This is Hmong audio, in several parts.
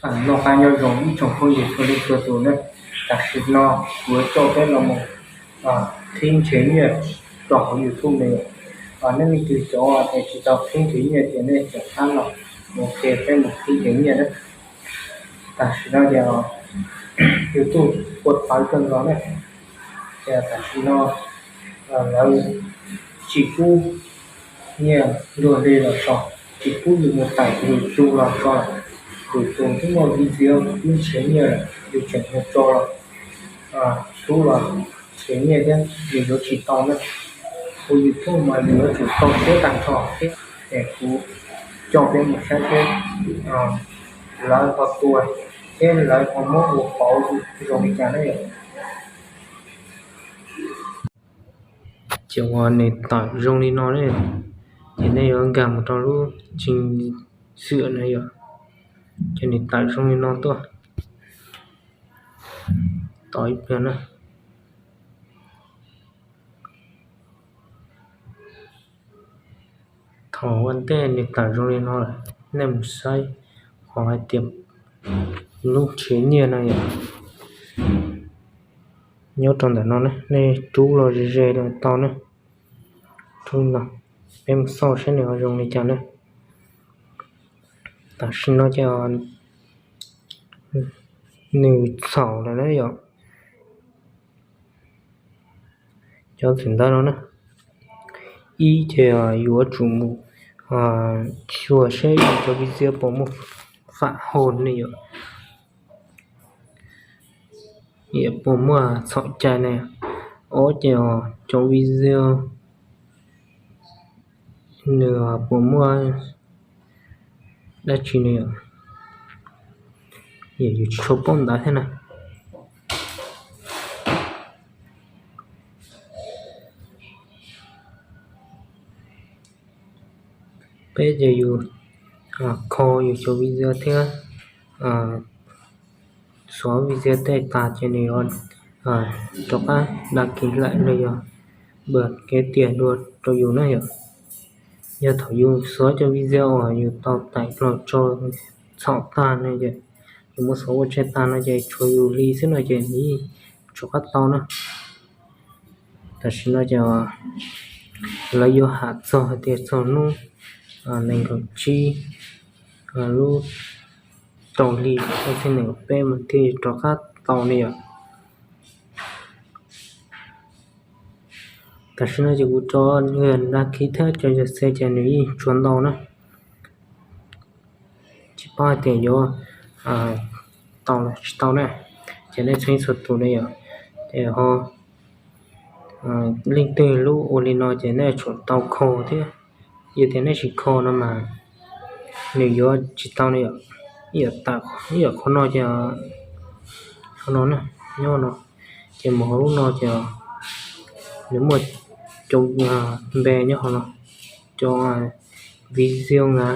Noj qab nyob zoo ib tsoom phooj ywg txhua leej txhua tus na. Tam sim no kuv yuav coj peb los mus qhib nrhiav nyiaj rau hauv YouTube no. Nej leej twg cov uas tsis tau qhib nrhiav nyiaj ces nej rov qab los mus qhia peb mus qhib nrhiav nyiaj na. Tam sim no ces YouTube ua tawv kawg nkaus na, ces tam sim no lawv tsis pub nyiaj luag li los tso, tsis pub yus mus tawm lwm tus los tso, lwm tus twb muaj video pub nrhiav nyiaj lawm yus tseem mus tso los tub los nrhiav nyiaj thiab yus yuav tsis tau na. Ua YouTube mas yus yuav tsum tau siab tag nrho thiab. Es kuv coj peb mus saib seb lawv ho tua thiab lawv ho muab ua pauv zoo li cas na yom. Ces uas nws tawm zoo li no ne, ces nej yuav nkag mus rau lub trình duyệt no yom, ces nws tawm zoo li no tuaj. Tos ib pliag na. Thaum ua ntej nws tawm zoo li no lawm, nej mus saib qhov hais tias lub nrhiav nyiaj no yom, nyob rau ntawm no ne, nej rub los ze ze los tau ne. Rub no, peb mus xauj saib nws ho zoo li cas na. Tam sim no ces nws txhaum lawm na yom. Cov ntawv no na, ib ces yuav tsum mus xyuas saib yus cov video puas muaj phản hồi ne yom, puas muaj txhaum cai ne. Ob ces cov video nws puas muaj dab tsi ne yom, yus tsis tshua paub ntawv thiab na. Peb ces yus kho yus cov video thiab xuav video tej tas ces nws rov qab đăng ký lại los yog npawm kev tias dua rau yus na yom. Yog thaum yus xuav cov video uas yus tau tải los tso txhaum tag no ces yus muab xuav ua tseg tag no ces tshuav yus li xwb no ces nws yeej rov qab tau na. Tam sim no ces lawv yuav ham txog hais tias txog hnub nees nkaum tsib lub rau hli xyoo ob txhiab nees nkaum peb mas thiaj rov qab tau ne yom. Tam sim no ces kuv tso yawg đăng ký thiab tso yawg share ces nws yeej tshuav ntau na. Tsis paub hais tias yuav tau los tsis tau na, ces nej txhua txhua tus ne yom, ces ho leej twg lub ua li no ces nej tsum tau kho thiab. Yog tias nej tsis kho no mas nws yuav tsis tau ne yom. Ib yam qhov no ces, qhov no na, nyob no, ces mus hauv lub no ces nws muaj cov npe nyob hauv no, cov video na.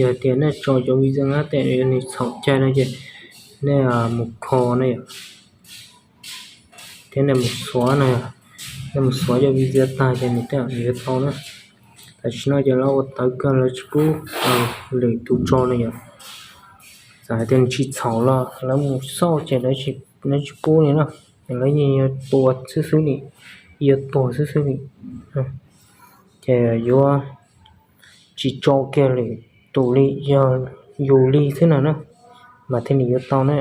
Yog tias nej tso cov video na tej nws txhaum cai no ces nej mus kho na yom, thiab nej mus xuav na, nej mus xuav cov video tag ces nws tej zaum nws yuav tau na. Tam sim no ces lawv ua tawv kawg lawv tsis pub lwm tus tso no yom. Txawm hais tias nws tsis txhaum los lawv mus xauj ces lawv tsis pub li na, lawv yeej yuav tua xwb xwb li, yuav tuag xwb xwb li. Ces yuav tsis tso kiag lwm tus li, yog yus li xwb no na mas thiaj li yuav tau na.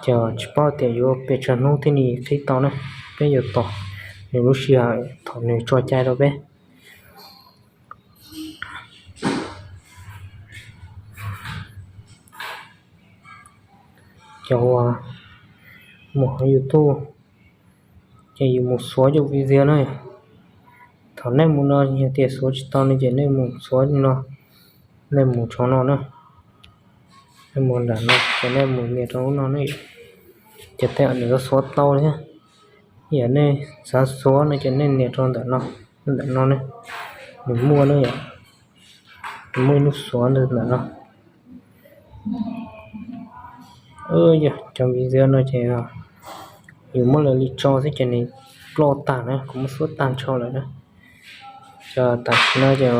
Ces tsis paub tias yuav pes tsawg hnub thiaj li qhib tau na. Peb yuav tos nws lub sij hawm thaum nws tso cai rau peb. Cov uas mus hauv YouTube ces yus mus xuav cov video na. Thaum nej mus no yog tias xuav tsis tau no ces nej mus xuav no, nej mus tso no na, nej mus nram no ces nej mus nias rau lub no ne, ces tej zaum nws yuav xuav tau thiab. Yog nej xav xuav no ces nej nias rau ntawm no, ntawm no ne, nws muaj na yom, nws muaj ib lub xuav ntawm no. Yog cov video no ces yus muab lawv li tso xwb ces nws ploj tag na, kuv muab xuav tag nrho lawm na. Ces tam sim no ces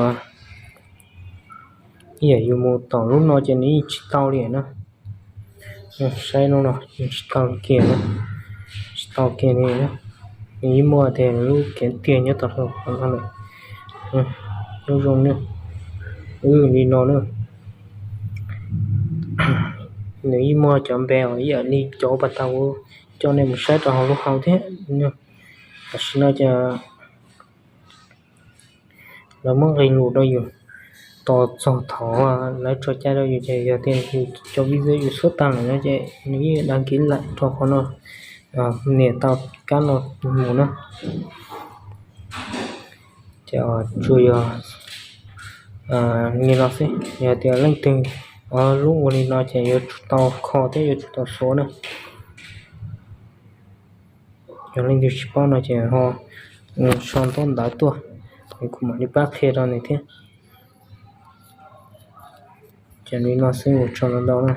Ib yam yus mus tom lub no ces nws yeej tsis tau li na. Saib lub no yeej tsis tau kiag na, tsis tau kiag li. Nws yeej muaj tias lub kiav tiag nyob tom hauv no lawm. Nyob zoo na, li no na. Nws yeej muaj cov npe os, ib yam li cov uas tau coj nej mus saib rau hauv lub hau thiab. Tam sim no ces lawv muab nqe lus rau yus tos txog thaum lawv tso cai rau yus ces yog tias yus cov video yus suab tag lawm no ces nws yeej dag kiv lawm rau qhov no, nias tau kab no mus na. Ces tsuas yog li no xwb, yog tias leej twg lub ua li no ces yuav tsum tau kho thiab yuav tsum tau suav na. Yog leej twg tsis paub no ces ho sau ntaub ntawv tuaj, kuv mam li pab qhia rau nws thiab. Ces li no xwb, ua tsaug ntau ntau na.